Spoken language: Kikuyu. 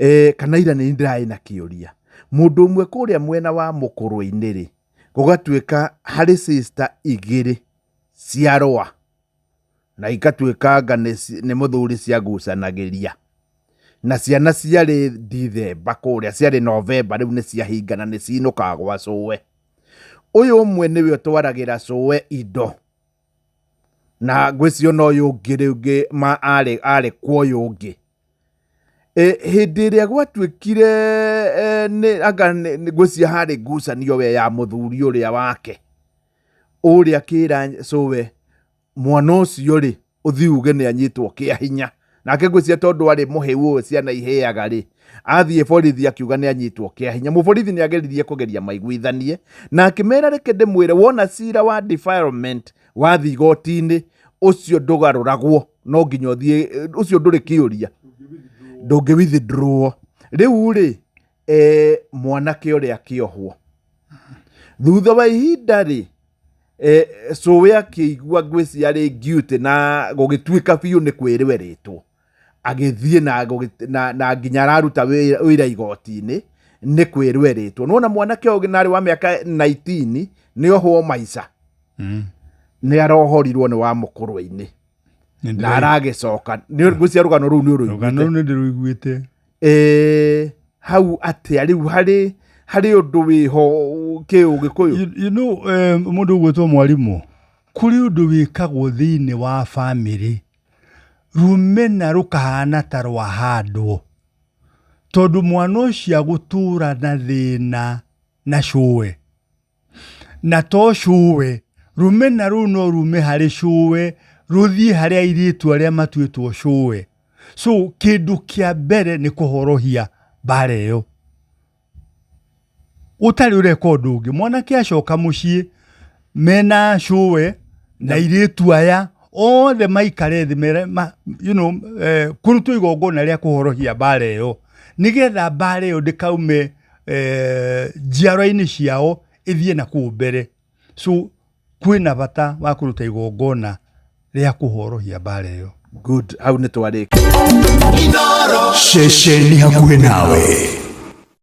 Eh, kana ira nĩ ndĩrarĩ na kĩũria mũndũ ũmwe kũrĩa mwena wa mũkũrwe-inĩ rĩ gũgatuĩka harĩ sister igĩrĩ ciarũa na igatuĩka anga nĩ mũthuri ciagucanagĩria na ciana ciarĩ Dithemba kũrĩa ciarĩ Novemba rĩu nĩ ciahingana nĩ cinũkaga gwa cũwe. Ũyũ ũmwe nĩwe ũtwaragĩra cũwe indo na ngwĩciria ona ũyũ ũngĩ rĩngĩ ma arĩ arĩ kwa ũyũ ũngĩ. E, hĩndĩ ĩrĩa gwatuĩkire e, nĩ anga ngwĩciria harĩ ngucanio we ya mũthuri ũrĩa wake ũrĩa akĩra cũwe mwana ũcio rĩ ũthiĩ uge nĩ anyitwo kĩa hinya nake ngwĩciria tondũ arĩ mũhĩu ũũ ciana ihĩaga rĩ athiĩ borithi akiuga nĩ anyitwo kĩa hinya mũborithi nĩ ageririe kũgeria maiguithanie na akĩmera reke ndĩmwĩre wona cira wa defilement wathiĩ igoti-inĩ ũcio ndũgarũragwo no nginya ũthiĩ ũcio ndũrĩ kĩũria ndũngĩ withdraw rĩu rĩ eh, mwanake ũrĩa akĩohwo thutha wa ihinda rĩ eh, cũwe akĩigua ngwĩciria arĩ guilty na gũgĩtuĩka biũ nĩ kwĩrwo erĩtwo agĩthiĩ na, na, na nginya araruta wĩra wĩra igoti-inĩ nĩ kwĩrwo erĩtwo nĩwona mwanake ũyũ narĩ wa mĩaka 19 nĩ ohwo maica nĩ arohorirwo nĩ wa mũkũrwe-inĩ na aragĩcoka nĩ ngwĩciria rũgano rũu nĩ rũgano ũrũiguĩte rũu nĩ ndĩrũiguĩte Eh, hau atĩa rĩu harĩ harĩ ũndũ wĩho kĩũgĩkũyũ You, you know, mũndũ ũgwĩtwo mwarimũ kũrĩ ũndũ wĩkagwo thĩinĩ wa bamĩrĩ rũmena rũkahana ta rwahandwo tondũ mwana ũcio agũtũra na thĩna na cũwe na to cũwe rũmena rũu no rume harĩ cũwe rũthiĩ harĩ airĩtu arĩa matuĩtwo cũwe so kĩndũ kĩa mbere nĩ kũhorohia mbara ĩyo ũtarĩ ũreka ũndũ ũngĩ mwanake acoka mũciĩ mena cũwe na airĩtu aya othe maikare thĩ mere ma, you know, eh, kũrutwo igongona rĩa kũhorohia mbara ĩyo nĩgetha mbara ĩyo ndĩkaume eh, njiarwa-inĩ ciao ĩthiĩ na kũu mbere so kwĩna bata wa kũruta igongona rĩa kũhorohia mbara ĩyo good hau nĩ twarĩkia Ceceni hakuhĩ nawe.